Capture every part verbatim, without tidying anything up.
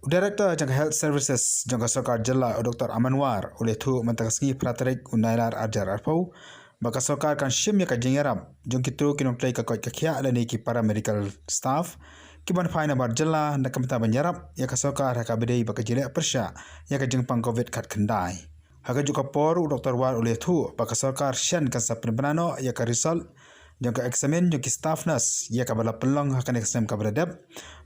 U Director jong ka Health Services jong ka Sorkar Jylla, u Doctor Aman War, u la ïathuh mynta ka sngi phra tarik u Nailar arhajar arphew ba ka sorkar kan shim ïa ka jingïarap jong ki tru ki nongtrei ka koit ka khiah lane ki paramedical staff ki ban phai nabar jylla na ka bynta ban ïarap ïa ka sorkar ha kaba ïadei bad ka jingleh pyrshah ïa ka jingpang covid khatkhyndai. Ha kajuh ka por, u Doctor War u la ïathuh ba ka sorkar shen kan sa pynbna noh ïa ka result jong ka eksamin jong ki staff nurse ïa kaba la pynlong ha kane ka snem kaba la dep,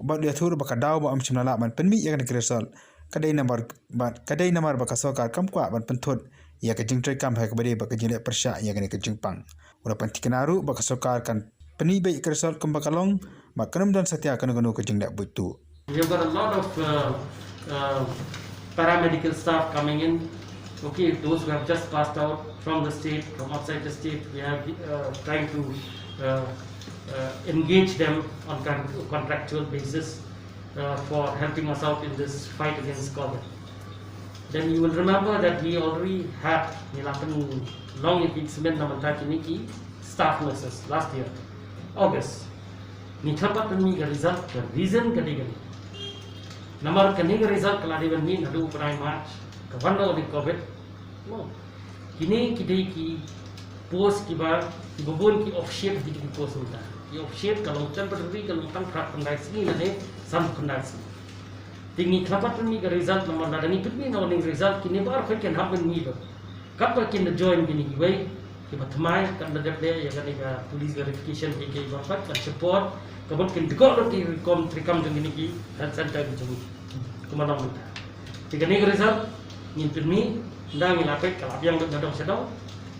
bad u la ïathuh ba ka daw ba ym shym la lah ban pynmih ïa kane ka result ka dei namar ba, ka dei namar ba ka sorkar kam kwah ban pynthut ïa ka jingtrei kam ha kaba ïadei bad ka jingleh pyrshah ïa kane ka jingpang. U la pynthikna ruh ba ka sorkar kan pynmih beit ïa ka result kumba ka long, bad kan ym don satia kano kano ka jingleh buit tuh. We have got a lot of uh, uh, paramedical staff coming in. Okay, those who have just passed out from the state, from outside the state, we are uh, trying to uh, uh, engage them on con- contractual basis uh, for helping us out in this fight against COVID. Then you will remember that we already had ngi la pynlong ïa ki exam na bynta kine ki staff nurses last year, August. Ngi khlem pat pynmih ka result, ka reason ka dei kane. Namar kane ka result ka la dei ban mih naduh u bnai March, ka wan da u COVID. Mo, kine ki dei ki post kiba, kiba bun ki off shift, ki dei ki post mynta. Ki off shift ka long temporary, ka long tang phra khyndai sngi lane san khyndai sngi. Te ngi khlem pat pynmih ka result namar lada ngi pynmih na u ning result, kine baroh kin hap ban mih ruh. Katba kin da join kine kiwei kiba thymmai, kan da dep leh ïa kane ka police verification, kiei kiei baroh, kan support, ka mut kin dkoh ruh ki rukom treikam jong kine ki health center ki jong ngi. Kumba long mynta. Te kane ka result ngin pynmih, ynda ngi la peit ka la biang beit na dong sha dong.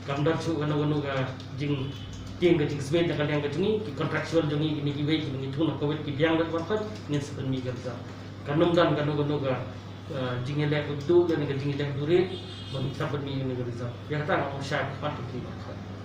Kam don shuh kano kano ka jingtieng ka jingsmit na ka liang ka jong ngi, ki contractual jong ngi kine kiwei kiba ngi thung na COVID ki biang beit baroh, ngin sa pynmih ka result. Kan ym don kano kano ka eh, jingïaleh buit tuh lane ka jingïaleh buit rit ban sa pynmih ïa kane ka result. Ïa kata nga ong shai pat ka pynmih baroh.